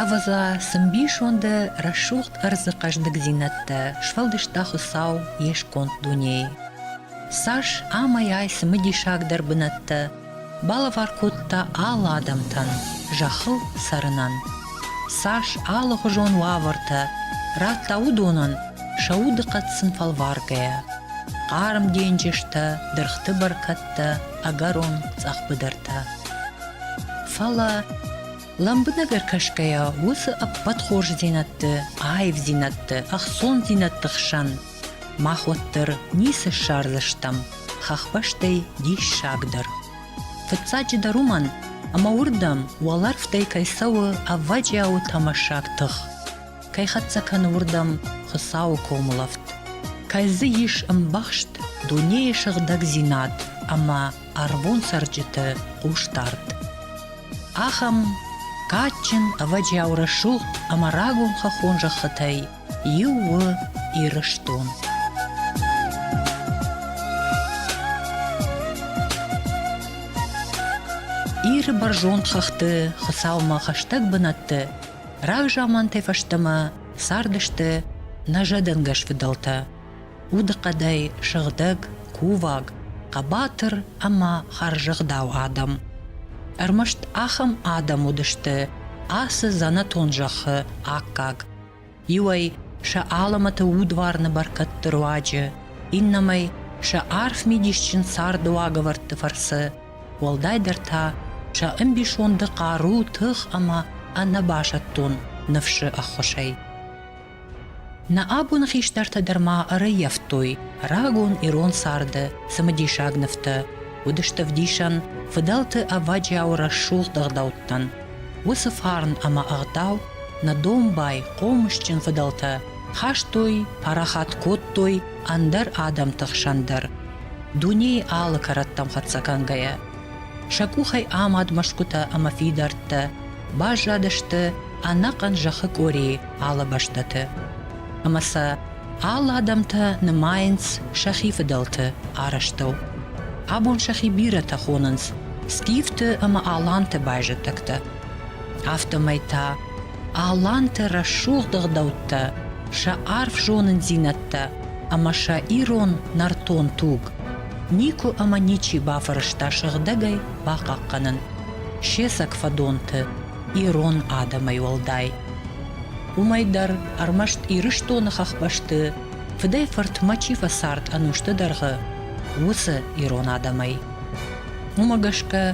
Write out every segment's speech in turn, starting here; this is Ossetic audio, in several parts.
Ӕвӕдза, цы мбисонды рӕсугъд ӕрдзы хъӕздыгдзинӕдтӕ сфӕлдыста Хуыцау йе сконд дунейы. Цас амӕй-ай цымыдисагдӕр бынӕттӕ балӕвар кодта алы адӕмтӕн зӕххыл цӕрынӕн. Цас алыхуызон уавӕртӕ радта уыдонӕн сӕ удыхъӕд сын фӕлваргӕйӕ. Хъарм денджызтӕ, дыргъты бӕркӕдтӕ, ӕгӕрон цъӕх быдыртӕ. Фӕлӕ лӕмбынӕг ӕркӕсгӕйӕ уыцы ӕппӕт хорздзинӕдты, аивдзинӕдты, ӕхцондзинӕдты хсӕн мах уӕддӕр ницы ссардзыстӕм хӕхбӕстӕй диссагдӕр. Фыццаджыдӕр уымӕн, ӕмӕ уырдӕм уӕлӕрвтӕй кӕй цӕуы ӕвӕджиауы тӕмӕссаг тых, кӕй хӕццӕ кӕны уырдӕм Хуыцауы комулӕфт, кӕй дзы ис ӕмбӕхст дунейы сыгъдӕгдзинад ӕмӕ ӕрвон цӕрджыты хъусдард. Ахӕм кадджын, ӕвӕджиау рӕсугъд ӕмӕ рагон хӕххон зӕххытӕй иу у Ирыстон. Иры бӕрзонд хӕхты Хуыцаумӕ хӕстӕг бынӕтты рагзамантӕй фӕстӕмӕ цардысты нӕ зӕдӕнгӕс фыдӕлтӕ, удыхъӕдӕй сыгъдӕг, кувӕг, хъӕбатыр ӕмӕ хӕрзӕгъдау адӕм. Ӕрмӕст ахӕм адӕм уыдысты ацы дзӕнӕтон зӕххы аккаг. Иуӕй сӕ алӕмӕты удварны бӕркӕдты руаджы, иннӕмӕй сӕ арф мидисджын царды уагӕвӕрдты фӕрцы, уӕлдайдӕр та сӕ ӕмбисонды хъару, тых ӕмӕ ӕнӕбасӕттон ныфсы ӕххуысӕй. Нӕ абоны хистӕртӕ дӕр ма ӕрӕййӕфтой рагон ирон царды цымыдисаг нывтӕ, уыдысты ӕвдисӕн фыдӕлты ӕвӕджиауы рӕсугъд ӕгъдӕуттӕн. Уыцы фарн ӕмӕ ӕгъдау нӕ домбай, хъомысджын фыдӕлтӕ хастой, парахат кодтой ӕндӕр адӕмты хсӕн дӕр, дунейы алы кӕрӕттӕм хӕццӕ кӕнгӕйӕ. Сӕ къухӕй амад мӕсгуытӕ ӕмӕ фидӕрттӕ баззадысты ӕнӕхъӕн зӕххы къорийы алы бӕстӕты. Ӕмӕ сӕ алы адӕмтӕ нымайынц сӕхи фыдӕлты арӕзтыл. Абон сӕхи бирӕтӕ хонынц скифты ӕмӕ аланты байзӕддӕгтӕ. Афтӕмӕй та аланты рӕсугъд ӕгъдӕуттӕ, сӕ арф зонындзинӕдтӕ ӕмӕ сӕ ирон нӕртон туг никуы ӕмӕ ничи бафӕрӕзта сыгъдӕгӕй бахъахъхъӕнын се цӕг фӕдонты ирон адӕмӕй уӕлдай. Уымӕй дӕр ӕрмӕст Ирыстоны хӕхбӕсты фыдӕй-фыртмӕ чи фӕцард ӕнусты дӕргъы, уыцы ирон адӕмӕй. Уымӕ гӕсгӕ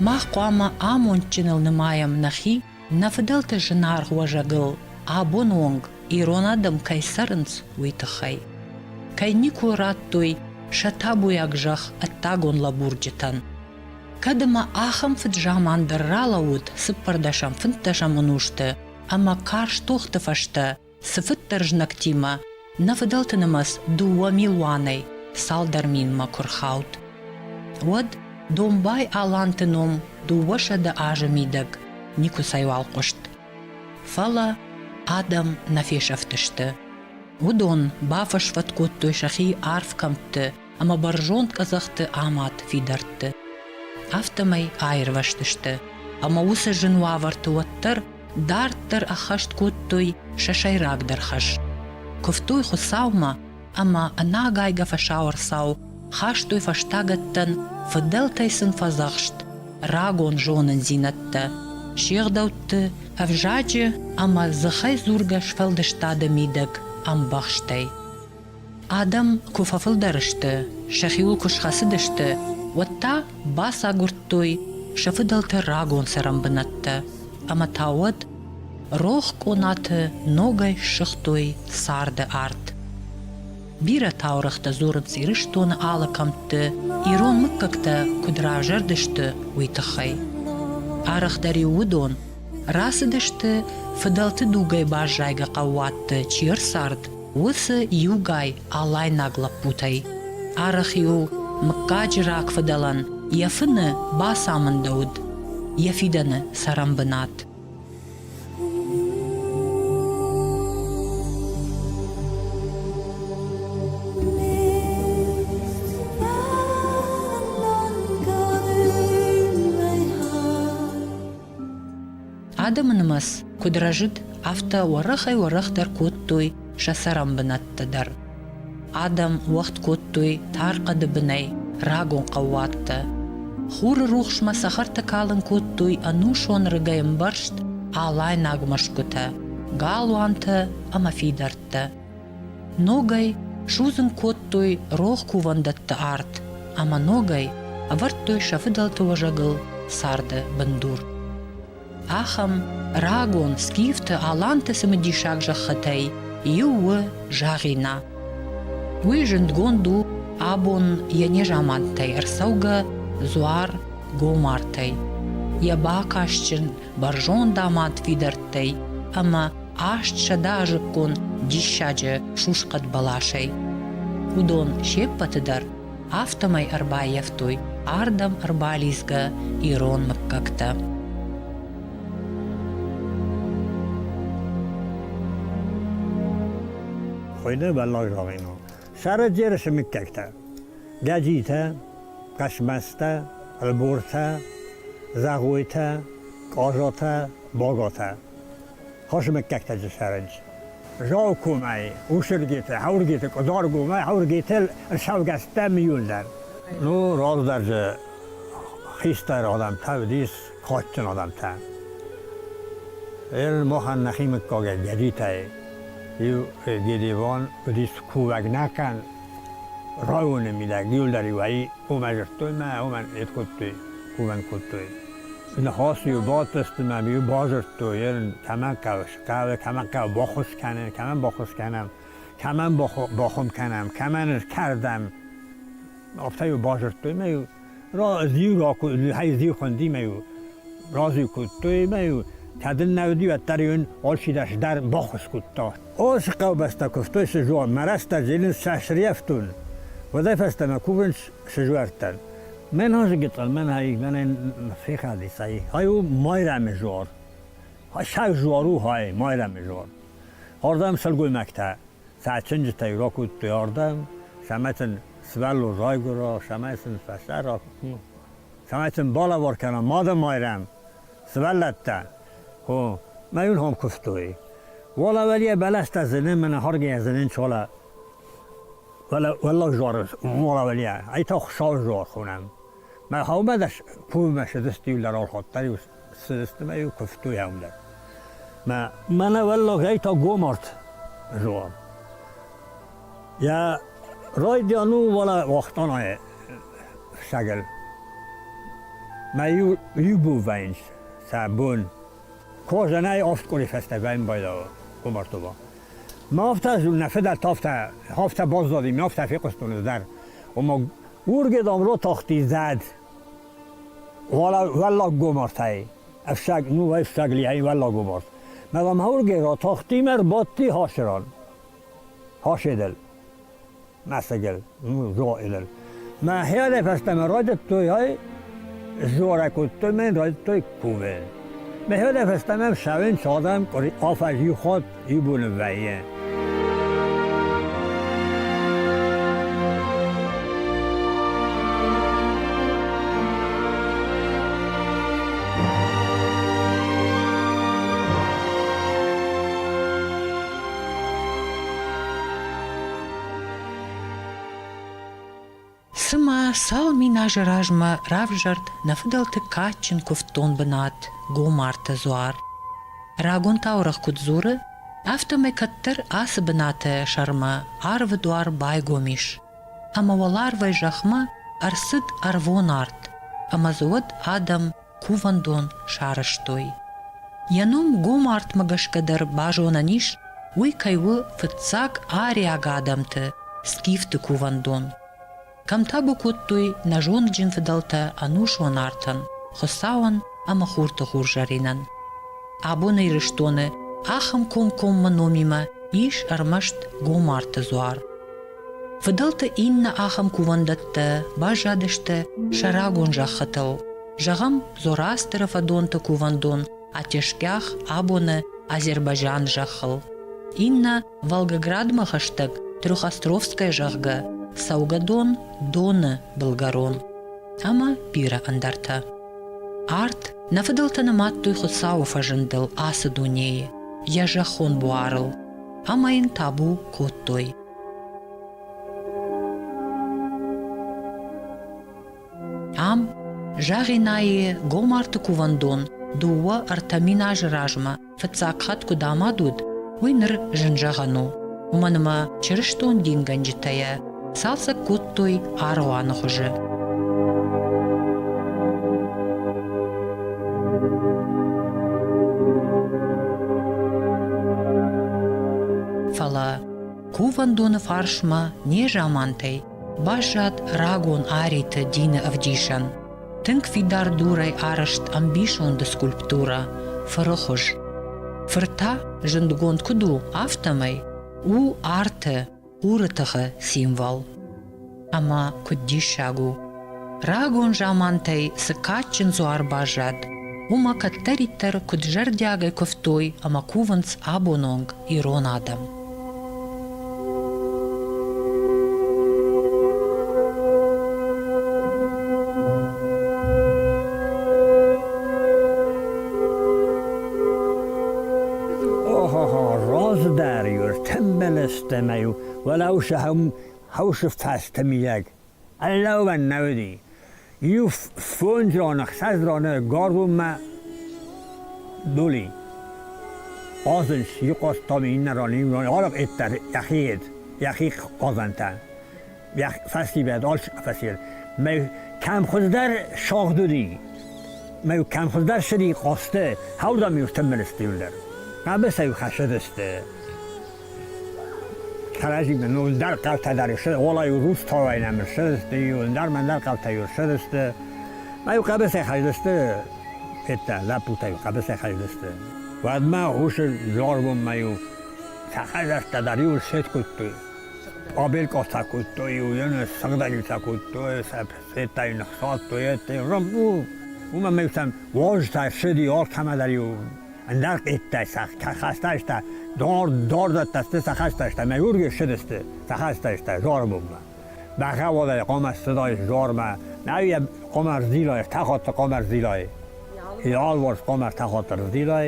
мах хъуамӕ амондджыныл нымайӕм нӕхи, нӕ фыдӕлты зынаргъ уӕзӕгыл абоны онг ирон адӕм кӕй цӕрынц, уый тыххӕй. Кӕй никуы радтой сӕ табуйаг зӕхх ӕддагон лӕбурджытӕн. Кӕд ӕмӕ ахӕм фыд-заман дӕр ралӕууыд цыппӕрдӕсӕм-фынддӕсӕм ӕнусты ӕмӕ карз тохты фӕстӕ цыфыддӕр знӕгтимӕ нӕ фыдӕлты нымӕц дыууӕ милуанӕй цалдӕр минмӕ куы рхауд, уӕд домбай аланты ном 200 азы мидӕг никуыцӕйуал хъуыст. Фӕлӕ адӕм нӕ фесӕфтысты. Уыдон бафӕсвӕд кодтой сӕхи арф кӕмтты ӕмӕ бӕрзонд къӕдзӕхты амад фидӕртты. Афтӕмӕй аирвӕзтысты, ӕмӕ уыцы зын уавӕрты уӕддӕр дарддӕр ӕххӕст кодтой сӕ сӕйрагдӕр хӕс. Куывтой Хуыцаумӕ ӕмӕ ӕнагайгӕ фӕсауӕрцау хастой фӕстагӕттӕн фыдӕлтӕй сын фӕдзӕхст рагон зонындзинӕдтӕ, се гъдӕутты, ӕвзаджы ӕмӕ дзыхӕй дзургӕ сфӕлдыстады мидӕг ӕмбӕхстӕй. Адӕм куы фӕфылдӕр сты, сӕхиуыл куы схӕцыдысты, уӕд та бацагуырдтой сӕ фыдӕлты рагон цӕрӕнбынӕттӕ ӕмӕ та уӕд рох къонаты ногӕй ссыгътой царды арт. Бирӕ таурӕгътӕ дзурынц Ирыстоны алы кӕмтты ирон мыггӕгтӕ куыд равзӕрдысты, уый тыххӕй. Арӕхдӕр-иу уыдон рацыдысты фыдӕлты дугӕй баззайгӕ хъӕууӕтты чи ӕрцард, уыцы иугай алайнаг лӕппутӕй. Арӕх-иу мыггаджы рагфыдӕлӕн йӕ фыны бацамындӕуыд йӕ фидӕны цӕрӕнбынат. Адӕмы нымӕц. Куыд рӕзыд, афтӕ уӕрӕхӕй-уӕрӕхдӕр кодтой сӕ цӕрӕнбынӕттӕ дӕр. Адӕм уӕгъд кодтой тар хъӕды бынӕй рагон хъӕууӕттӕ. Хуры рухсмӕ цӕхӕртӕ калын кодтой ӕнусон рыгӕй ӕмбӕрзт алайнаг мӕсгуытӕ, галуантӕ ӕмӕ фидӕрттӕ. Ногӕй судзын кодтой рох кувӕндӕтты арт ӕмӕ ногӕй ӕвӕрдтой сӕ фыдӕлты уӕзӕгыл царды бындур. Ахӕм рагон скифты аланты цымыдисаг зӕххытӕй иу у Жагъина. Уый зындгонд у абон йӕ незамантӕй ӕрцӕугӕ дзуар Гомартӕй, йӕ бакастджын бӕрзонд амад фидӕрттӕй ӕмӕ астсӕдӕазыккон диссаджы сусхъӕд бӕласӕй. Уыдон се ппӕты дӕр афтӕмӕй ӕрбаййӕфтой ардӕм ӕрбалидзгӕ ирон мыггӕгтӕ. Хуыйны Уӕллаг Рагъино. Сӕрӕджерысы мыггӕгтӕ: Гӕджитӕ, Хъӕцмӕзтӕ, Ӕлбортӕ, Зӕгъойтӕ, Къозотӕ, Боготӕ. Хосы мыггӕгтӕ дзы цӕрынц. Заукомӕй, Усыргеты, Хӕургеты, Къуыдаргомӕй, Хӕургеты ӕрцӕугӕстӕ иуылдӕр. Ну, раздӕр дзы хистӕр адӕмтӕ уыдис, кадджын адӕмтӕ. Ир махӕн нӕхи мыггагӕй Гӕдитӕй иу Гедеван уыдис кувӕг нӕ кӕн районы мидӕг иуылдӕр-иу ӕй уымӕ дзырдтой мӕ уымӕн ед кодтой, кувӕн кодтой. Ныхас-иу бадтысты мӕм-иу бадзырдтой, ерын кӕмӕн хъӕуы, хъӕуы, кӕмӕн хъӕуы баххуыс кӕнын, кӕмӕн баххуыс кӕнӕм, кӕмӕн бахуым кӕнӕм, кӕмӕн кӕрдӕм. Афтӕ-иу бадзырдтой мӕ-иу зиу хуынди мӕ-иу разиу кодтой мӕ-иу кӕд ын нӕ уыди, уӕддӕр-иу ын алчидӕр дӕр баххуыс кодта. Осы хъӕубӕстӕ куывтой сызуан, мӕ рӕстӕг зилынц сӕ срӕфтон. Уӕдӕй фӕстӕмӕ кувынц сызуӕрттӕн. Мӕн азыгытъал, мӕн ай, мӕнӕн фехӕлдис ай. Ай у Майрӕмы зуар. Саг зуар у хай, Майрӕмы зуар. Ардӕм сылгоймӕгтӕ сӕ чынджытӕй ракодтой ардӕм, цӕмӕй сын сывӕллон райгуыра, цӕмӕй сын фӕцӕра, цӕмӕй сын балӕвар кӕна Мады Майрӕм, сывӕллӕттӕ. Хо, мӕ иун хом куывтой. Уӕлӕ уӕлийӕ бӕлӕстӕ зыны, мӕнӕ хӕргӕйӕ зынын чола. Уӕллаг зуары уӕлӕ уӕлийӕ, ай та Хуыцауы зуар хонӕм. Мӕ хъӕумӕ дӕр кувынмӕ цыдысты иу дӕр архайдта, иу цыдысты мӕ иу куывтой ам дӕр. Мӕ мӕнӕ уӕллагӕй та гомарт зуар. Йӕ райдиан у уӕлӕ Уахтъанайы сӕгыл. Мӕ иу иу бон вӕййынц сӕ бон. Козанӕй авд къуыри фӕстӕ вӕййын байдауы Гомартова. Мӕ афтӕ нӕ фыдӕлтӕ афтӕ, афтӕ баззади, мӕ афтӕ фехъуыстон ӕз дӕр. Ома Урге дам ротахти зӕд уӕллаг гомартӕй, ӕфсаг, ну ӕфсаг лиай уӕллаг гомарт. Мӕ дам урге ротахти мӕ рбадти хасиран, хашедел, мӕсыгыл, ну зоидыл. Мӕ хиалӕй фӕстӕмӕ райдыдтой ай, зорӕ кодтой мӕн райдыдтой кувын. Мӕ хиалӕй фӕстӕмӕ ссӕуынц адӕм афӕдз иу хатт иу боны вӕййы. Цыма цал мин азы размӕ равзӕрд нӕ фыдӕлты кадджын куывддон бынат Гомарты дзуар. Рагон таурӕгъ куыд дзуры, афтӕмӕй кӕддӕр ацы бынаты сӕрмӕ арвы дуар байгом ис, ӕмӕ уӕларвӕй зӕхмӕ ӕрцыд ӕрвон арт, ӕмӕ дзы уӕд адӕм кувӕндон сарӕзтой. Йӕ ном гом артмӕ гӕсгӕ дӕр базонӕн ис, уый кӕй у фыццаг ариаг адӕмты скифты кувӕндон. Кӕм табу кодтой нӕ зондджын фыдӕлтӕ ӕнусон артӕн, Хуыцауӕн ӕмӕ хурты хурзӕринӕн. Абоны Ирыстоны ахӕм комкоммӕ номимӕ ис ӕрмӕст Гомарты дзуар. Фыдӕлты иннӕ ахӕм кувӕндӕттӕ баззадысты сӕ рагон зӕххытыл. Зӕгъӕм, Зороастры фӕдонты кувӕндон Атешгях абоны Азербайджан зӕххыл. Иннӕ Волгоградмӕ хӕстӕг Трехостровская, зӕгъгӕ, цӕугӕдон Доны былгӕрон. Ӕмӕ бирӕ ӕндӕртӕ. Арт. Нӕ фыдӕлтӕ нымадтой Хуыцауы фӕзындыл ацы дунейы, йӕ зӕххон буарыл, ӕмӕ йын табу кодтой. Ам, Загъинайы Гомарты кувӕндон 2-3 мин азы размӕ фыццаг хатт куыд амад уыд, уый ныр зын зӕгъӕн у, уымӕн ӕмӕ чырыстон дингӕнджытӕ йӕ цалцӕг кодтой аргъуаны хуызы. Фӕлӕ кувӕндоны фарсмӕ незамантӕй баззад рагон ариты дины ӕвдисӕн, тынг фидар дурӕй арӕзт ӕмбисонды скульптурӕ фыры хуыз. Фыр та, зындгонд куыд у, афтӕмӕй у арты, хуры тыхы символ. Ӕмӕ куыд диссаг у, рагон замантӕй цы кадджын дзуар баззад, уымӕ кӕддӕриддӕр куыд зӕрдиагӕй куывтой ӕмӕ кувынц абоны онг ирон адӕм. Охо-хо, раздӕр-иу ӕртӕмбӕлӕстӕ-ма-иу уӕлӕусы хӕусы фӕстӕ мидӕг ӕрлӕууӕн нӕ уыди. Иу фондз роны, ӕхсӕз роны горбунмӕ дули. Хъазынц иу хъазтам иннӕ рон, иу рон, арӕх ӕддӕр йӕхи йӕхи хъазӕнтӕ. Фӕсивӕд, алцы фӕсивӕд. Мӕ кӕм хуыздӕр сагъд уыди, мӕ кӕм хуыздӕр цыди хъазты, хӕудам-иу тымбыл сты иуылдӕр. Хъӕбысӕй хӕссыдысты. Кӕрӕдзимӕ нондӕр хъӕутӕ дӕр Олай-иу Рустауӕй нӕм ссыдысты, иуӕндӕр мӕндӕр хъӕутӕ-иу ссыдысты. Ма-иу хъӕбысӕй хӕздысты, федта, лӕппутӕ-иу хъӕбысӕй хӕздысты. Уӕдмӕ хъусы зорбонмӕ-иу сӕ хӕдзӕрттӕ дӕр иу сет кодтой. Абелкъотӕ кодтой-иу, сыгъдӕджытӕ кодтой, сӕ федта-иу ныхсадтой, уымӕн ма-иу сӕм уазджытӕ ссыди алкӕмӕ дӕр-иу ӕндӕр къиттӕй сӕ дордӕттӕ сты сӕ хӕстӕгтӕ, мӕ юрги ссыдысты сӕ хӕстӕгтӕ Зорбуммӕ. Бахауӕдӕй хъуамӕ ссыдаис Зормӕ, нӕ хъуамӕ ӕрзилай, ӕртӕ хатты хъуамӕ ӕрзилай. Йӕ алыварс хъуамӕ ӕртӕ хатты ӕрзилай,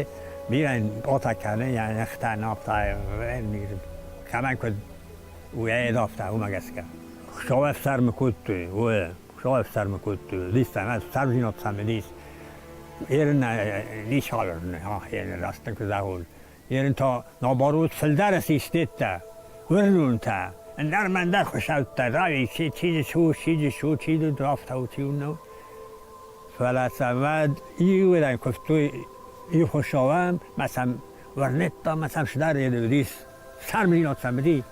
бирӕ отӕ кӕны, йӕ ныхтӕ нафта, кӕмӕн куыд уый афтӕ, уымӕ гӕсгӕ. Хуыцау ӕфсӕрмы кодтой, уый, Хуыцау ӕфсӕрмы кодтой, листӕ, ӕфсӕрмдзинад сӕм уыдис. Ерын ничалырны, ерын растын куы зӕгъон. Ерын та наоборот фылдӕр систедтӕ, уырнунтӕ, ӕндӕр мӕндӕр хуыцӕуттӕ, рави чи чи шу, чи шу, чи афтӕ у, чи нӕу. Фӕлӕ сӕ уӕд иуӕй куывтой иу хуыцауӕн, мӕ сӕм уырныдта, мӕ сӕм цыдӕр уыдис, цармдзинад сӕм уыди.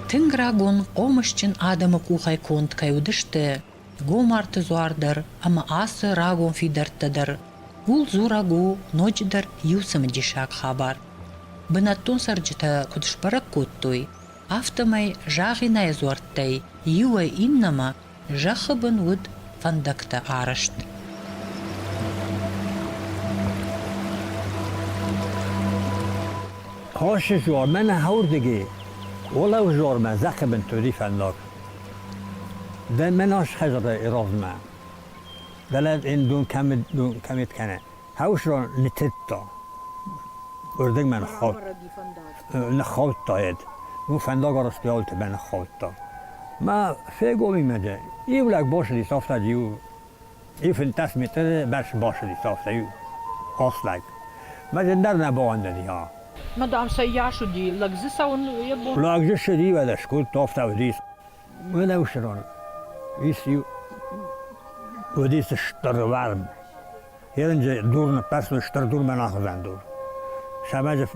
Тынг рагон хъомысджын адӕмы къухӕй конд кӕй уыдысты Гомарты дзуар дӕр ӕмӕ ацы рагон фидӕрттӕ дӕр, ууыл дзурӕг у ноджыдӕр иу цымыдисаг хабар. Бынӕттон цӕрджытӕ куыд сбӕрӕг кодтой, афтӕмӕй Загъинайы дзуӕрттӕй иуӕй иннӕмӕ зӕххы бын уыд фӕндӕгтӕ арӕзт. Хосы зормӕ нӕ хӕурдыги, Олау зормӕ зӕххы бын туди фӕндаг. Дӕ мӕн асхӕзӕрӕ размӕ. Дӕлӕ ин дун кӕмит кӕнӕ. Хаусрон нитидта. Урдигмӕ ныххаудта ед. Ну фӕндаг арӕзт ялтӕ ныххаудта. Ма фегоми мӕ иу лӕг башыди сафта иу иу 15 метры бӕрц башыди сафта иу ас лӕг. Ма дӕр нӕ бауӕндыди ха. Мадам цӕййас уыди? Лӕг дзы цӕуын йӕ бон? Лӕг дзы ссыди, уӕдӕ скодта, афтӕ уыдис. Уӕлӕусырон ис иу уыдис стыр варм. Ерынджы дур ныппӕрстой стыр дурмӕ нахуызӕн дур. Сӕмӕджы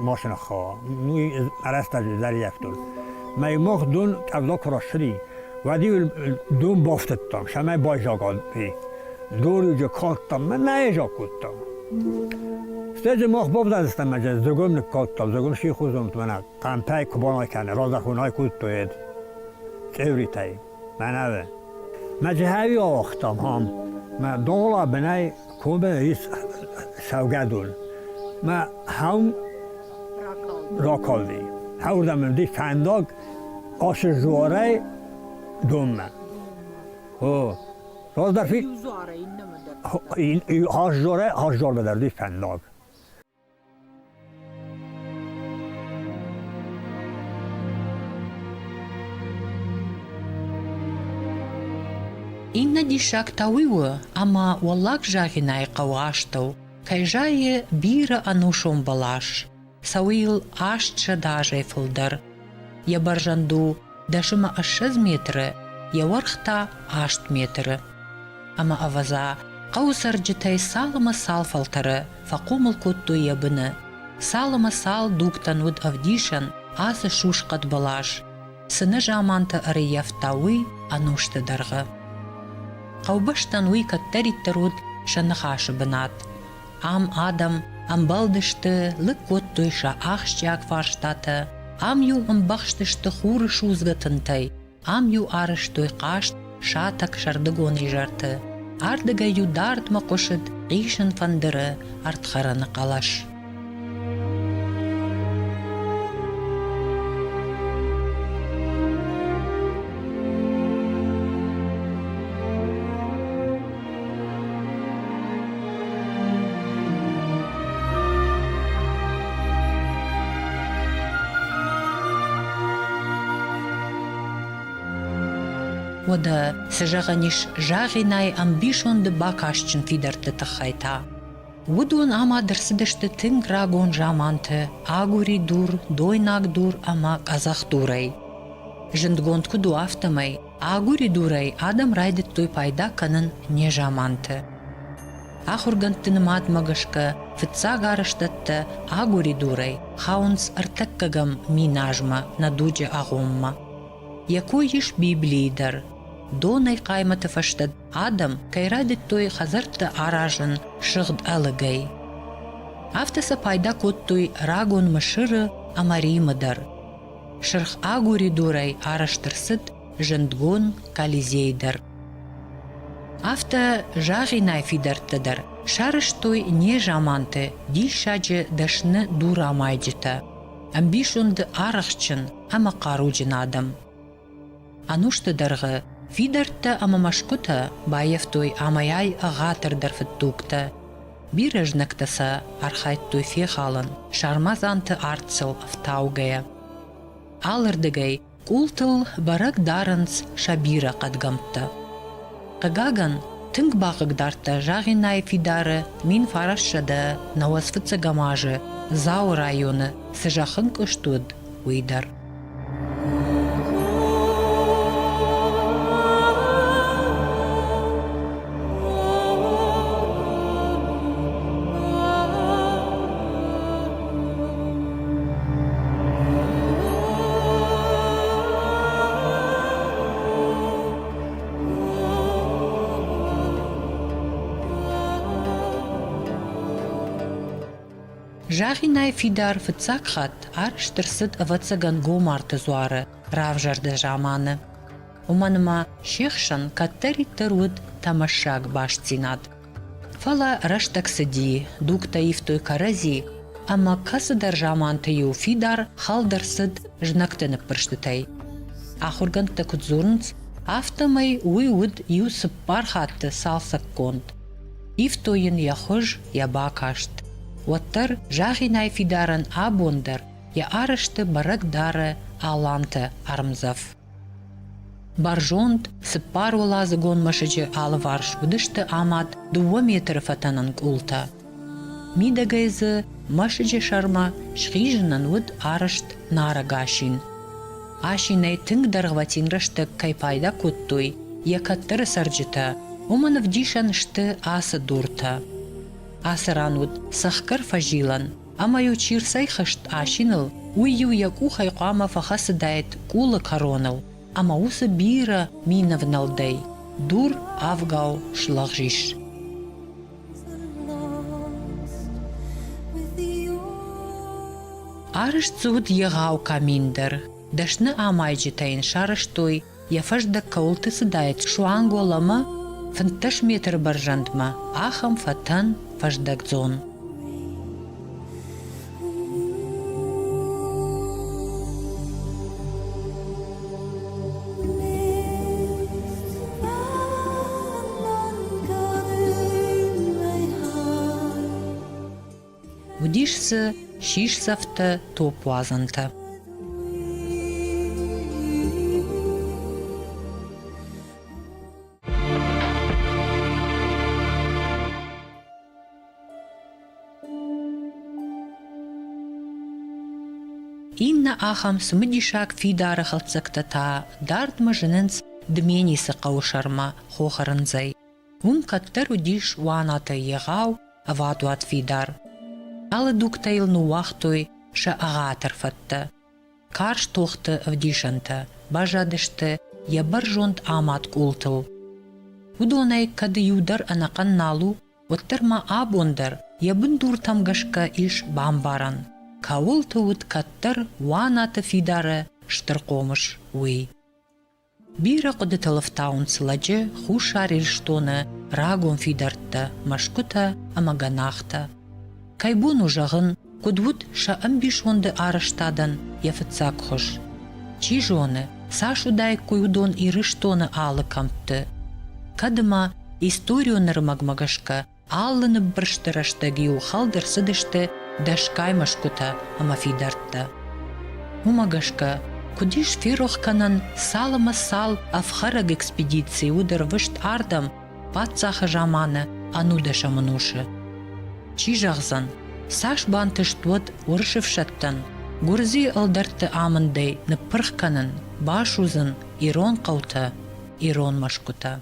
машина хъӕуа. Ну арӕзтаджы зӕрйӕфтон. Мӕ мох дон къӕвда куы рассыди, уӕд-иу дон бафтыдтам, сӕмӕй байзагад Дур-иу кодтам, мӕ нӕ кодтам. Стӕй дзы мах бавдӕлдыстӕм ӕмӕ зыгуым ныккодтам, зыгуым сихузон мӕнӕ хъӕмпӕй куы бонай кӕны, раздӕхунӕй кодтой цъеуритӕй, мӕнӕуы. Мӕ дзыхӕй ауагътам ам. Мӕ дола бынӕй комы ис цӕугӕдон. Мӕ хӕум ракалди. Хӕуырдӕм уыди фӕндаг ацы дзуарӕй донмӕ. О, раздӕр Иу дзуарӕй иннӕмӕ дӕр. Ас дзуарӕй ас дзуармӕ дӕр уыди фӕндаг. Иннӕ диссаг та уый у, ӕмӕ Уӕллаг Загъинайы хъӕуы астӕу кӕй зайы бирӕ ӕнусон бӕлас, цӕуы йыл 800 азӕй фылдӕр. Йӕ бӕрзӕнд у 10 ӕмӕ 20 метры, йӕ уӕрх та 8 метры. Ӕмӕ ӕвӕдза, хъӕуы цӕрджытӕй цал ӕмӕ цал фӕлтӕры фӕхъомыл кодтой йӕ быны, цал ӕмӕ цал дугтӕн уыд ӕвдисӕн ацы сусхъӕд бӕлас, цы нӕ замантӕ ӕрӕййӕфта уый ӕнусты дӕргъы. Хъӕубӕстӕн уый кӕддӕриддӕр уыд сӕ ныхасы бынат. Ам адӕм ӕмбӕлдысты, лыг кодтой сӕ ахсджиаг фарстатӕ, ам-иу ӕмбӕхстысты хуры судзгӕ тынтӕй, Ам-иу арӕзтой хъазт сатӕг сӕрдыгон изӕрты, ардыгӕй-иу дардмӕ хъуысыд хъисын фӕндыры ӕрдхӕрӕны хъӕлӕс. Уӕдӕ, цы зӕгъӕн ис Загъинайы ӕмбисонды бакастджын фидӕртты тыххӕй та? Уыдон амад ӕрцыдысты тынг рагон заманты агуыридур, дойнаг дур ӕмӕ къӕдзӕхдурӕй. Зындгонд куыд у, афтӕмӕй агуыридурӕй адӕм райдыдтой пайда кӕнын незаманты. Ахуыргӕндты нымадмӕ гӕсгӕ фыццаг арӕзтӕдтӕ агуыридурӕй хауынц ӕртӕккӕгӕм миназмӕ нӕ дуджы агъоммӕ. Йӕ кой ис Библийы дӕр. Донӕй хъаймӕты фӕстӕ адӕм кӕй райдыдтой хӕдзӕрттӕ аразын сыгъд ӕлыгӕй. Афтӕ сӕ пайда кодтой рагон Мысыры ӕмӕ Римы дӕр. Сырх агуыридурӕй арӕзт ӕрцыд зындгонд Колизей дӕр. Афтӕ Загъинайы фидӕрттӕ дӕр сарӕзтой незаманты диссаджы дӕсны дурамайджытӕ, ӕмбисонды арӕхстджын ӕмӕ хъаруджын адӕм. Ӕнусты дӕргъы фидӕрттӕ ӕмӕ мӕсгуытӕ баййӕфтой амӕй-ай ӕгъатырдӕр фыддугтӕ. Бирӕ знӕгтӕ сӕ архайдтой фехалын, сармадзанты арт сыл ӕфтаугӕйӕ. Алырдыгӕй Къултыл бӕрӕг дарынц сӕ бирӕ хъӕдгӕмттӕ. Хъыгагӕн, тынг бахъыгдардта Загъинайы фидары 1995 азы Дзауы районы цы зӕххынкъуыст уыд, уый дӕр. Загъинайы фидар фыццаг хатт арӕзт ӕрцыд, ӕвӕццӕгӕн, Гомарты дзуары равзӕрды заманы. Уымӕн ӕмӕ се хсӕн кӕддӕриддӕр уыд тӕмӕссаг бастдзинад. Фӕлӕ рӕстӕг цыди, дугтӕ ивтой кӕрӕдзи, ӕмӕ кӕцыдӕр заманты-иу фидар хӕлд ӕрцыд знӕгты ныппырстытӕй. Ахуыргӕндтӕ куыд дзурынц, афтӕмӕй уый уыд иу-цыппар хатты цалцӕггонд. Ивтой йын йӕ хуыз, йӕ бакаст. Уӕддӕр Загъинайы фидарӕн абон дӕр йӕ арӕзты бӕрӕг дары аланты ӕрмдзӕф. Бӕрзонд, цыппаруӕладзыгон мӕсыджы алыварс уыдысты амад дыууӕ метры фӕтӕнӕн къултӕ. Мидӕгӕй дзы мӕсыджы сӕрмӕ схизынӕн уыд арӕзт нарӕг асин. Асинӕй тынг дӕргъвӕтин рӕстӕг кӕй пайда кодтой йӕ кӕддӕры цӕрджытӕ, уымӕн ӕвдисӕн сты ацы дуртӕ. Ацы ран уыд цӕхгӕр фӕзилӕн, ӕмӕ-иу чи рцӕйхызт асиныл, уый-иу йӕ къухӕй хъуамӕ фӕхӕцыдаид къулы кӕроныл ӕмӕ уыцы бирӕ минӕвнӕлдӕй дур авгау слӕгъз ис. Арӕзт дзы уыд егъау камин дӕр. Дӕсны амайджытӕ йын сарӕзтой Йӕ фӕздӕг кӕуылты цыдаид суанг уӕлӕмӕ, 15 метры бӕрзӕндмӕ, ахӕм фӕтӕн фӕздӕгдзон. Уыдис дзы сисдзӕфтӕ, топпуадзӕнтӕ. Иннӕ ахӕм цымыдисаг фидары хӕлддзӕгтӕ та дардмӕ зынынц Дменисы хъӕуы сӕрмӕ хохы рындзӕй. Уым кӕддӕр уыдис Уанатӕй егъау ӕвадуат фидар. Алы дугтӕ йыл ныууагътой сӕ ӕгъатыр фӕдтӕ. Карз тохты ӕвдисӕнтӕ баззадысты йӕ бӕрзонд амад къултыл. Уыдонӕй кӕд иу дӕр ӕнӕхъӕн нал у, уӕддӕр ма абон дӕр йӕ бындуртӕм гӕсгӕ ис бамбарӕн, кӕуылты уыд кӕддӕр Уанаты фидары стыр хъомыс, уый. Бирӕ хъуыдытыл ӕфтауынц лӕджы Хуссар Ирыстоны рагон фидӕрттӕ, мӕсгуытӕ ӕмӕ гӕнахтӕ. Кӕй бон у зӕгъын, куыд уыд сӕ ӕмбисонды арӕзтадӕн йӕ фыццаг хуыз? Чи зоны, цас уыдаиккой уыдон Ирыстоны алы кӕмтты. Кӕд ӕмӕ историон ӕрмӕгмӕ гӕсгӕ алы ныббырсты рӕстӕг-иу хӕлд ӕрцыдысты дӕсгай мӕсгуытӕ ӕмӕ фидӕрттӕ. Уымӕ гӕсгӕ, куыд ис ферох кӕнӕн, цал ӕмӕ цал ӕфхӕрӕг экспедици уыд ӕрвыст ардӕм паддзахы заманы ӕнудӕсӕм ӕнусы. Чи зӕгъдзӕн, цас бантыст уӕд уырысы фсӕдтӕн гуырдзыйы ӕлдӕртты амындӕй ныппырх кӕнын, басудзын ирон хъӕутӕ, ирон мӕсгуытӕ.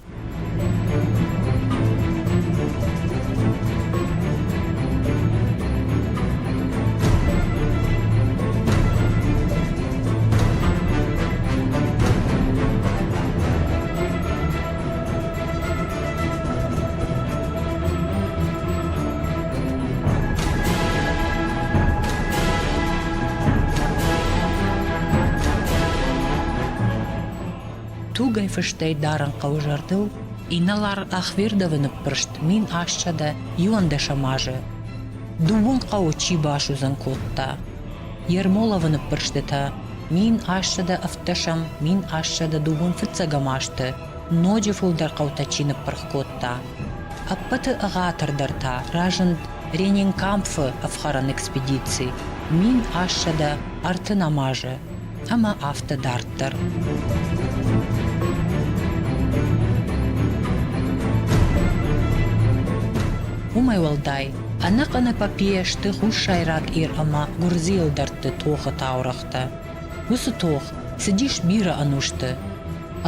Тугӕй фыстӕй дарын хъӕуы зӕрдыл инӕлар Ахвердовы ныббырст 1811 азы. Дыууын хъӕуы чи басудзын кодта. Ермоловы ныббырстытӕ 1817 1821 азты ноджы фылдӕр хъӕутӕ чи ныппырх кодта. Ӕппӕты ӕгъатырдӕр та разынд Ренинкампфы ӕфхӕрӕн экспедици 1830 азы ӕмӕ афтӕ дарддӕр. Уымӕй уӕлдай, ӕнӕхъӕн эпопея сты хуссайраг Ир ӕмӕ гуырдзыйы ӕлдӕртты тохы таурӕгътӕ. Уыцы тох цыдис бирӕ ӕнусты.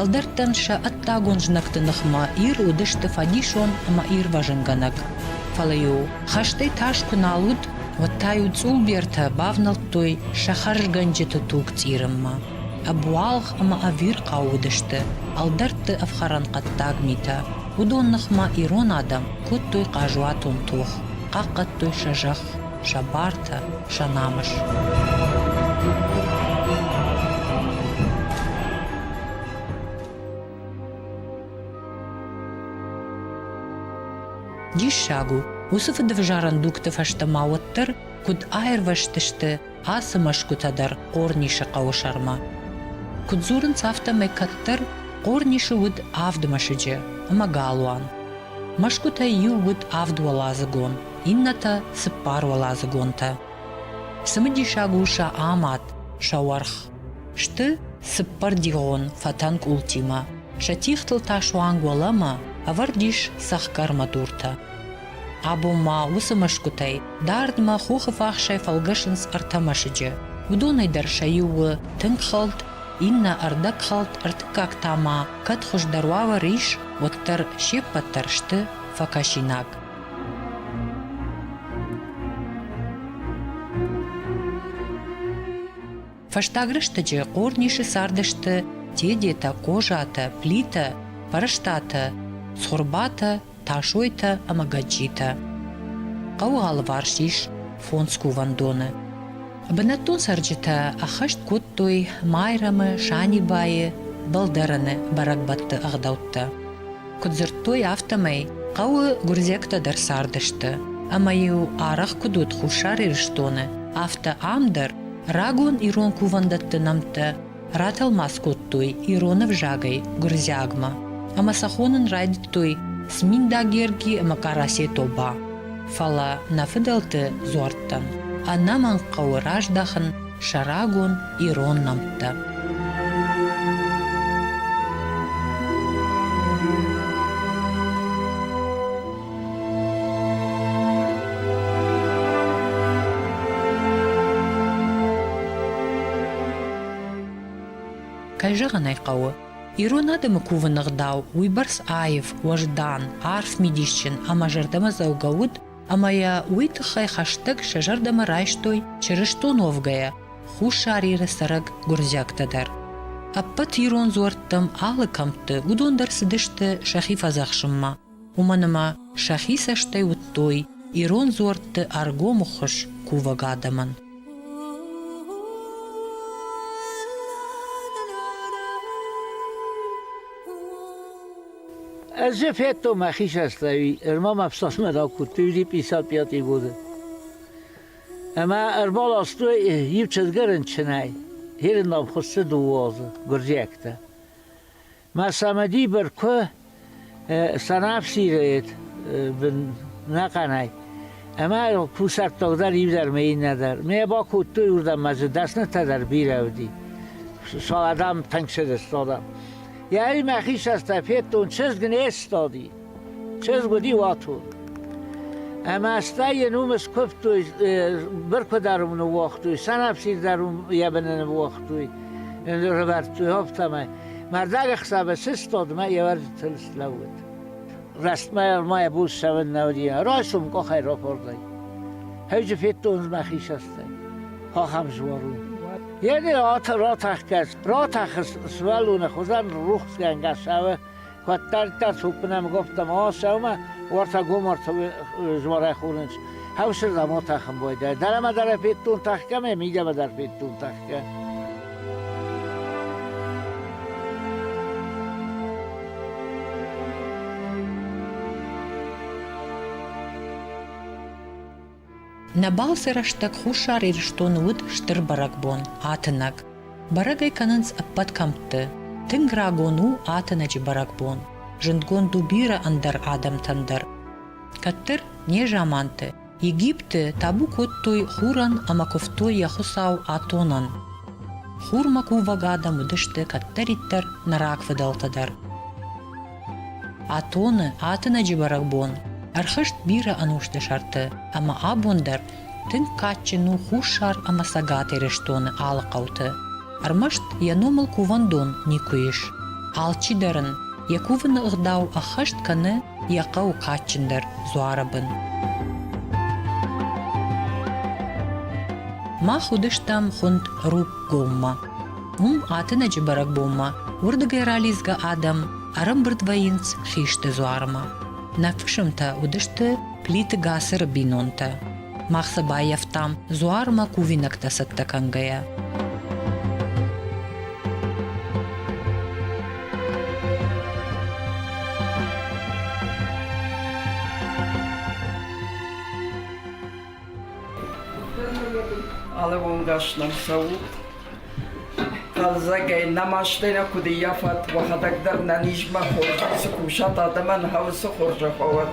Ӕлдӕрттӕн сӕ ӕддагон знӕгты ныхмӕ Ир уыдысты фӕдисон ӕмӕ ирвӕзынгӕнӕг. Фӕлӕ-иу хӕстӕй тас куы нал уыд, уӕд та-иу цъулбертӕ бавнӕлдтой сӕ хӕрзгӕнджыты туг цъирынмӕ. Ӕбуалгъ ӕмӕ ӕвирхъау уыдысты ӕлдӕртты ӕфхӕрӕн хъӕддаг митӕ. Уыдон ныхмӕ ирон адӕм кодтой хъазуатон тох, хъахъхъӕдтой сӕ зӕхх, сӕ бартӕ, сӕ намыс. Диссаг у, уыцы фыдывзарӕн дугты фӕстӕ ма уӕддӕр куыд аирвӕзтысты ацы мӕсгуытӕ дӕр Хъорнисы хъӕуы сӕрмӕ. Куыд дзурынц, афтӕмӕй кӕддӕр Хъорнисы уыд авд мӕсыджы ӕмӕ галуан. Мӕсгуытӕй иу уыд авдуӕладзыгон, иннӕтӕ цыппаруӕладзыгонтӕ. Цымыдисаг у сӕ амад, сӕ уӕрх. Сты цыппӕрдигъон фӕтӕн къултимӕ, сӕ тигътыл та суанг уӕлӕмӕ ӕвӕрд ис цӕхгӕрмӕ дуртӕ. Абон ма уыцы мӕсгуытӕй дардмӕ хохы фахсӕй фӕлгӕсынц ӕртӕ мӕсыджы. Уыдонӕй дӕр сӕ иу у тынг хӕлд, иннӕ ӕрдӕгхӕлд, ӕртыккаг та ма кӕд хуыздӕр уавӕр ис, уӕддӕр се ппӕт дӕр сты фӕкӕсинаг. Фӕстаг рӕстӕджы Хъорнисы цардысты Тедетӕ, Къозатӕ, Плитӕ, Пӕрӕстатӕ, Цхуырбатӕ, Тасойтӕ ӕмӕ Гӕджитӕ. Хъӕуы алыварс ис фондз кувӕндоны. Бынӕттон цӕрджытӕ ӕххӕст кодтой Майрӕмы, Санибайы, Бӕлдӕрӕны бӕрӕгбӕтты ӕгъдӕуттӕ. Куыд дзырдтой, афтӕмӕй хъӕуы гуырдзиӕгтӕ дӕр цардысты, ӕмӕ-иу арӕх куыд уыд Хуссар Ирыстоны, афтӕ ам дӕр рагон ирон кувӕндӕтты нӕмттӕ ратӕлмац кодтой ирон ӕвзагӕй гуырдзиагмӕ ӕмӕ сӕ хонын райдыдтой Цминда Герги ӕмӕ Къарасе Тобӕ. Фӕлӕ нӕ фыдӕлты дзуӕрттӕн ӕнӕмӕнг хъӕуы раздахын сӕ рагон ирон нӕмттӕ. Кӕй зӕгъын ӕй хъӕуы, ирон адӕмы кувыны ӕгъдау уыйбӕрц аив, уӕздан, арф мидисджын ӕмӕ зӕрдӕмӕдзӕугӕ уыд, ӕмӕ йӕ уый тыххӕй хӕстӕг сӕ зӕрдӕмӕ райстой чырыстон уӕвгӕйӕ Хуссар Иры цӕрӕг гуырдзиӕгтӕ дӕр. Ӕппӕт ирон дзуӕрттӕм алы кӕмтты уыдон дӕр цыдысты сӕхи фӕдзӕхсынмӕ, уымӕн ӕмӕ сӕхи цӕстӕй уыдтой ирон дзуӕртты ӕргом ӕххуыс кувӕг адӕмӕн. Ӕз федтон мӕхи цӕстӕй, ӕрма мӕ ӕфсадмӕ ракодтой, уыди 55 годы. Ӕмӕ ӕрбаластой иу чызгы рынчынӕй, Хиринов хуыссы дыууӕ гуырдзиӕгтӕ. Мӕ самади бӕркуы сӕнӕфсирӕйы бын нӕхъӕнӕй. Ӕмӕ кусӕрттаг дӕр иу дӕр мӕ иннӕ дӕр. Ме бакодтой уырдӕм ма дзы дӕснытӕ дӕр бирӕ уыди. Адӕм тынг цыдысты адӕм. Йӕ мӕхи цӕстӕй федтон, чызг не стади. Чызг уыди уатон. Ӕмӕ стӕй йын уым скуывтой, быркуы дӕр уым ныууагътой, сӕнӕфсир дӕр уым йӕ быны ныууагътой, рывӕрдтой, афтӕмӕй. Мӕрдаг ӕхсӕвы сыстад мӕ йе вӕрджытыл слӕууыд. Рӕстмӕ ма йӕ бон ссӕуын нӕ уыди. Райсом къухӕй рафордӕй. Хӕджы федтон мӕхи цӕстӕй. Ахӕм зуар у. Йе ратӕхгӕ, ратӕхы сывӕллоны хуызӕн рухсгӕнгӕ цӕуы, куыддӕриддӕр цуппынӕм гоптӕм ацӕуы уӕртӕ гомарты зуарӕй хонынц. Хӕусырдӕм атӕхын байдайы. Дӕлӕмӕ дӕр федтон тӕхгӕ ӕмӕ мидӕмӕ дӕр федтон тӕхгӕ. Нӕ балцы рӕстӕг Хуссар Ирыстоны уыд стыр бӕрӕгбон – Атынӕг. Бӕрӕг ӕй кӕнынц ӕппӕт кӕмтты. Тынг рагон у Атынӕджы бӕрӕгбон. Зындгонд у бирӕ ӕндӕр адӕмтӕн дӕр. Кӕддӕр, незаманты, Египты табу кодтой хурӕн ӕмӕ куывтой йӕ хуыцау Атонӕн. Хурмӕ кувӕг адӕм уыдысты кӕддӕриддӕр нӕ рагфыдӕлтӕ дӕр. Атоны, Атынӕджы бӕрӕгбон ӕрхызт бирӕ ӕнусты сӕрты ӕмӕ абон дӕр тынг кадджын у Хуссар ӕмӕ Цӕгат Ирыстоны алы хъӕуты. Ӕрмӕст йӕ номыл кувӕндон никуы ис. Алчидӕр ын йӕ кувыны ӕгъдау ӕххӕст кӕны йӕ хъӕуы кадджындӕр дзуары бын. Мах уыдыстӕм хуынд Рукъгоммӕ. Уым Атынӕджы бӕрӕгбонмӕ уырдыгӕй ралидзгӕ адӕм ӕрӕмбырд вӕййынц хисты дзуармӕ. Нӕ фысымтӕ уыдысты Плиты Гацыры бинонтӕ. Мах сӕ баййӕфтам дзуармӕ кувинӕгтӕ цӕттӕ кӕнгӕйӕ. Алывонгӕс нӕм цӕут. Хъӕлдзӕгӕй нӕ мастӕй нӕ куыд ӕййафат, уӕхӕдӕг дӕр нӕ низмӕ хорзӕй цы кусат, адӕмӕн хӕуы хорзӕх уӕд.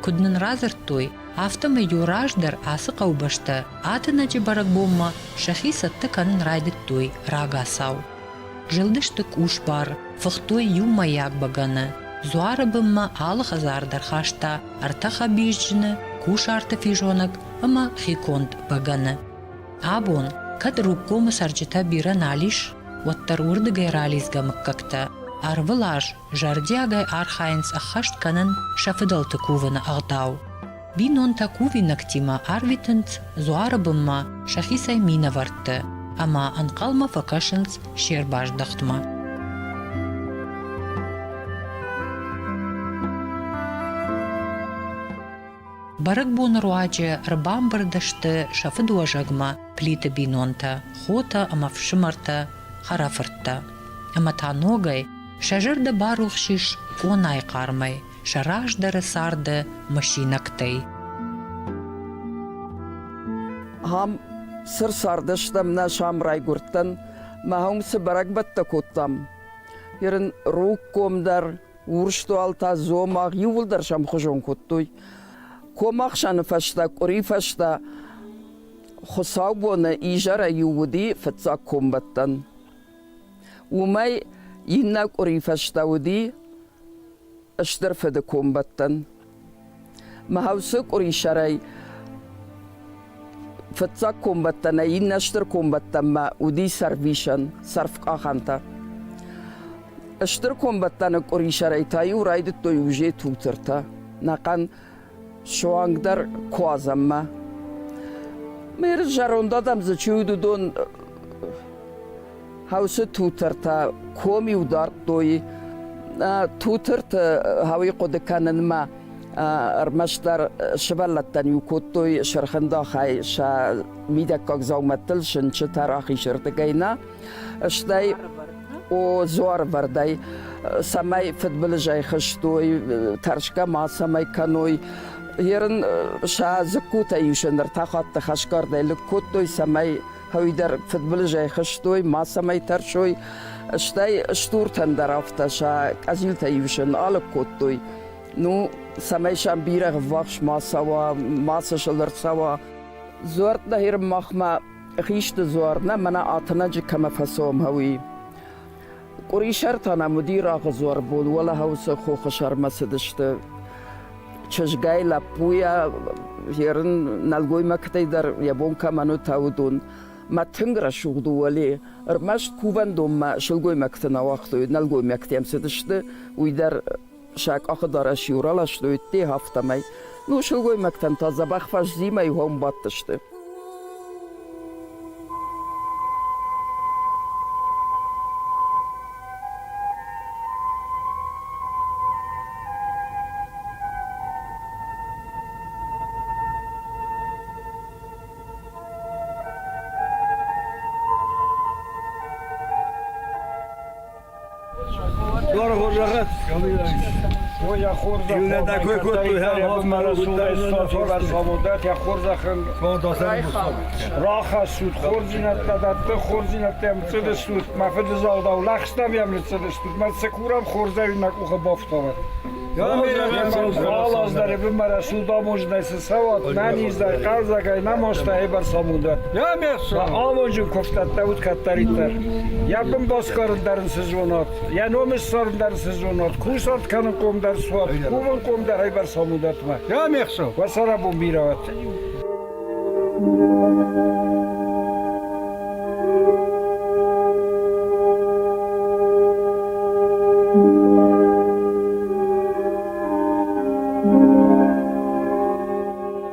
Куыд нын радзырдтой, афтӕмӕй-иу раздӕр ацы хъӕубӕстӕ Атынӕджы бӕрӕгбонмӕ сӕхи цӕттӕ кӕнын райдыдтой рагацау. Зылдысты къусбар, фыхтой иумӕйаг бӕгӕны, дзуары бынмӕ алы хӕдзар дӕр хаста ӕртӕ хӕбизджыны, кусарты физонӕг ӕмӕ хиконд бӕгӕны. Абон, кӕд Рукъгомы цӕрджытӕ бирӕ нал ис, уӕддӕр уырдыгӕй ралидзгӕ мыггӕгтӕ ӕрвылаз зӕрдиагӕй архайынц ӕххӕст кӕнын сӕ фыдӕлты кувыны ӕгъдау. Бинонтӕ кувинӕгтимӕ арвитынц дзуары бынмӕ сӕхицӕй минӕвӕртты ӕмӕ ӕнхъӕлмӕ фӕкӕсынц се рбаздӕхтмӕ. Бӕрӕгбоны руаджы ӕрбамбырд сты сӕ фыдуӕзӕгмӕ Плиты бинонтӕ, хотӕ ӕмӕ фсымӕртӕ, хӕрӕфырттӕ. Ӕмӕ та ногӕй сӕ зӕрдӕ барухс ис къонайы хъармӕй, сӕ раздӕры царды мысинӕгтӕй. Ам цы рцардыстӕм, нӕ сӕм райгуырдтӕн, мӕ уым цы бӕрӕгбӕттӕ кодтам, ерын Рукъгом дӕр, Урсдуал та Дзомагъ иууылдӕр сӕмхуызон кодтой. Комахсӕны фӕстӕ, къуыри фӕстӕ хуыцаубоны изӕрӕй-иу уыди фыццаг комбӕттӕн. Уымӕй иннӕ къуыри фӕстӕ уыди Стыр фыды комбӕттӕн. Мӕ уыцы къуырисӕрӕй фыццаг комбӕттӕнӕй иннӕ стыр комбӕттӕнмӕ уыди сӕрвисӕн, сӕрфкъахӕнтӕ. Стыр комбӕттӕны къуырисӕрӕй та-иу райдыдтой уже тутыртӕ, нӕхъӕн суангдӕр куадзӕнмӕ. Ме зӕронд адӕм дзы чи уыд, уыдон Хаусы тутыртӕ ком-иу дардтой. Тутырты хауи хъуыды кӕнынмӕ ӕрмӕстдӕр сывӕллӕттӕн-иу кодтой сырхындахӕй сӕ мидӕггаг дзаумӕттыл сынчытӕ рахизырдыгӕй нӕ, стӕй о дзуарвӕрдӕй, цӕмӕй фыдбылызӕй хызтой, тӕрсгӕ ма цӕмӕй кӕной. Ерын сӕ дзыккутӕ-иу сын ӕртӕ хатты хӕсгардӕй лыг кодтой, цӕмӕй Хъӕуи дӕр фыдбылызӕй хызтой, мацӕмӕй тӕрсой, стӕй стуртӕн дӕр афтӕ сӕ къӕдзилтӕ иу сын алыг кодтой. Ну, цӕмӕй сӕм бирӕгъ ӕввахс ма цӕуа, мацы сыл ӕрцӕуа. Дзуӕрттӕ херын махмӕ хисты дзуар нӕ, мӕнӕ Атынӕджы кӕмӕ фӕцӕуӕм хъӕуи. Къуырисӕр та нӕм уыди рагъы дзуар бон, уӕлӕ хъӕуы хохы сӕрмӕ цыдысты чызгӕй, лӕппуйӕ, ерын нӕлгоймӕгтӕй дӕр йӕ бон кӕмӕн уыд, уыдон. Мӕ тынг рӕсугъд у уӕле. Ӕрмӕст кувӕндонмӕ сылгоймӕгты нӕ уагътой, нӕлгоймӕгтӕм цыдысты, уый дӕр сӕ къахыдарӕс-иу раластой ӕдде, афтӕмӕй. Ну, сылгоймӕгтӕн та дзӕбӕх фӕззимӕ-иу уым бадтысты. Рахӕссут хорздзинӕдтӕ дӕтты, хорздзинӕдтӕм цыдыстут, мӕ фыды загъдау, лӕгъстӕм йӕм ныццыдыстут, мӕ цы курӕм хорзӕй нӕ къухы бафтауӕд. Алаз дӕр бынмӕ рӕсугъд амондӕй цы цӕуат, нӕниздӕй, хъӕлдзӕгӕй, нӕ мастӕй бӕрц амондӕн. Амонджын куывдӕттӕ уыд кӕддӕриддӕр. Йӕ бын басгарын дӕр ын цы зонат, йӕ ном ссарын дӕр цы зонат, кусарт кӕнынхъом дӕр суат, кувынхъом дӕр ӕй бӕрц амондӕтмӕ. Уӕ цӕрӕнбон бирӕ уӕд.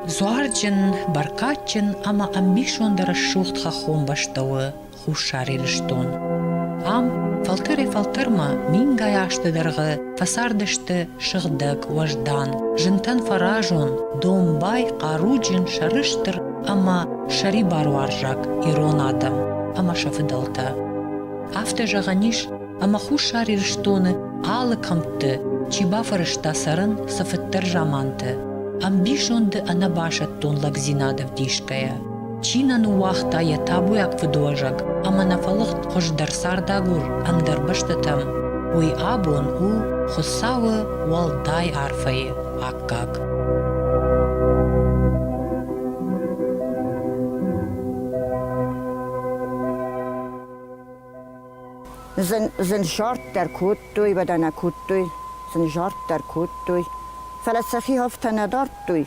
Дзуарджын, бӕркадджын ӕмӕ ӕмбисонды рӕсугъд хӕххон бӕстӕ у Хуссар Ирыстон. Ам фӕлтӕрӕй-фӕлтӕрмӕ мингай азты дӕргъы фӕцардысты сыгъдӕг, уӕздан, зынтӕн фӕразон, домбай, хъаруджын, сӕрыстыр ӕмӕ сӕрибаруарзаг ирон адӕм ӕмӕ сӕ фыдӕлтӕ. Афтӕ зӕгъӕн ис, ӕмӕ Хуссар Ирыстоны алы кӕмтты чи бафӕрӕзта цӕрын цыфыддӕр заманты, ӕмбисонды ӕнӕбасӕттон лӕгдзинад ӕвдисгӕйӕ, чи нӕ ныууагъта йӕ табуйаг фыдуӕзӕг ӕмӕ нӕ фӕлыгъд хуыздӕр цардагур ӕндӕр бӕстӕтӕм, уый абон у Хуыцауы уӕлдай арфӕйы аккаг. Зын зард дӕр кодтой, уӕдӕ нӕ кодтой, зын зард дӕр кодтой, фӕлӕ сӕхи афтӕ нӕ дардтой,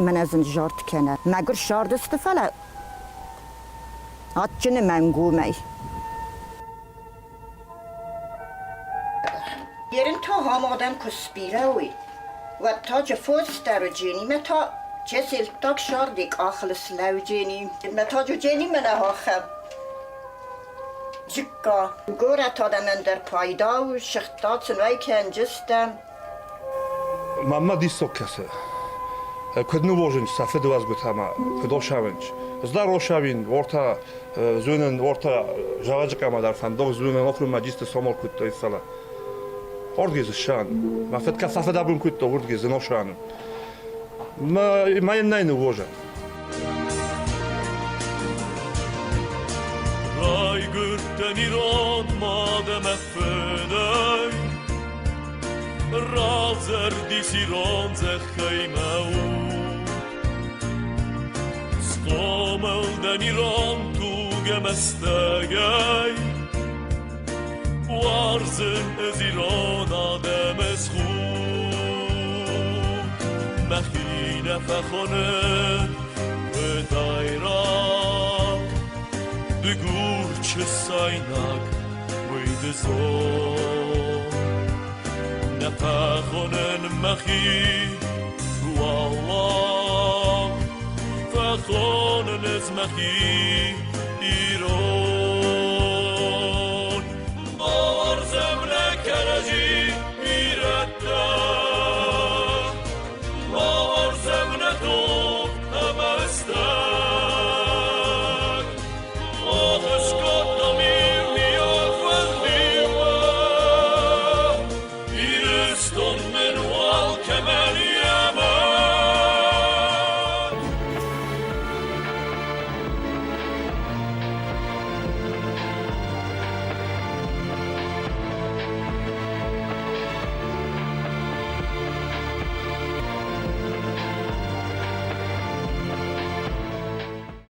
мӕнӕ зын зард кӕнӕ. Мӕгуыр ссардысты, фӕлӕ адджыны мӕнгомӕй. Ерын та ам адӕм куы сбирӕ уой. Уӕд та джы фос дӕр уыджени, мӕ та чеселттаг сарди къахыл слӕуджени, мӕ та джуджени мӕнӕ ахӕм. Джыкка. Горӕт адӕмӕн дӕр пайда у, сыгъдта сын уӕй кӕнджыстӕм. Мамма диссаг кӕсы. Куыд ныуозынц сӕ фыдуӕзгуытӕ ӕмӕ куыд осавынц. Ӕз дӕр осавин, ортӕ зонын, ортӕ зӕгъӕджы къамӕ дӕр фӕндог зонын, округмӕ дисты сомол кодтой, фӕлӕ Ордги зыссан. Мӕ фыд кӕд фӕфыдӕбон кодта, уырдги зыносаны. Мӕ йын нӕй ныууозӕн. Райгуырдтӕн ирон мад ӕмӕ фыдӕй, Равзӕрдис ирон зӕххӕй мӕ уд. Схъомыл дӕн ирон туг ӕмӕ стӕгӕй, Уарзын ӕз ирон адӕмы схуд. Мӕхи нӕ фӕхонын фыдӕйраг, Дыгур чысайнаг, уый ды зон. Нӕ фӕхонын мӕхи уӕллаг, Фӕхонын ӕз мӕхи ирон. Бауарзӕм нӕ кӕрӕдзи ирӕттӕ, Бауарзӕм нӕ тох ӕмӕ стӕг. Мах ыскодтам иумиаг фӕндиуӕг, Ирыстон.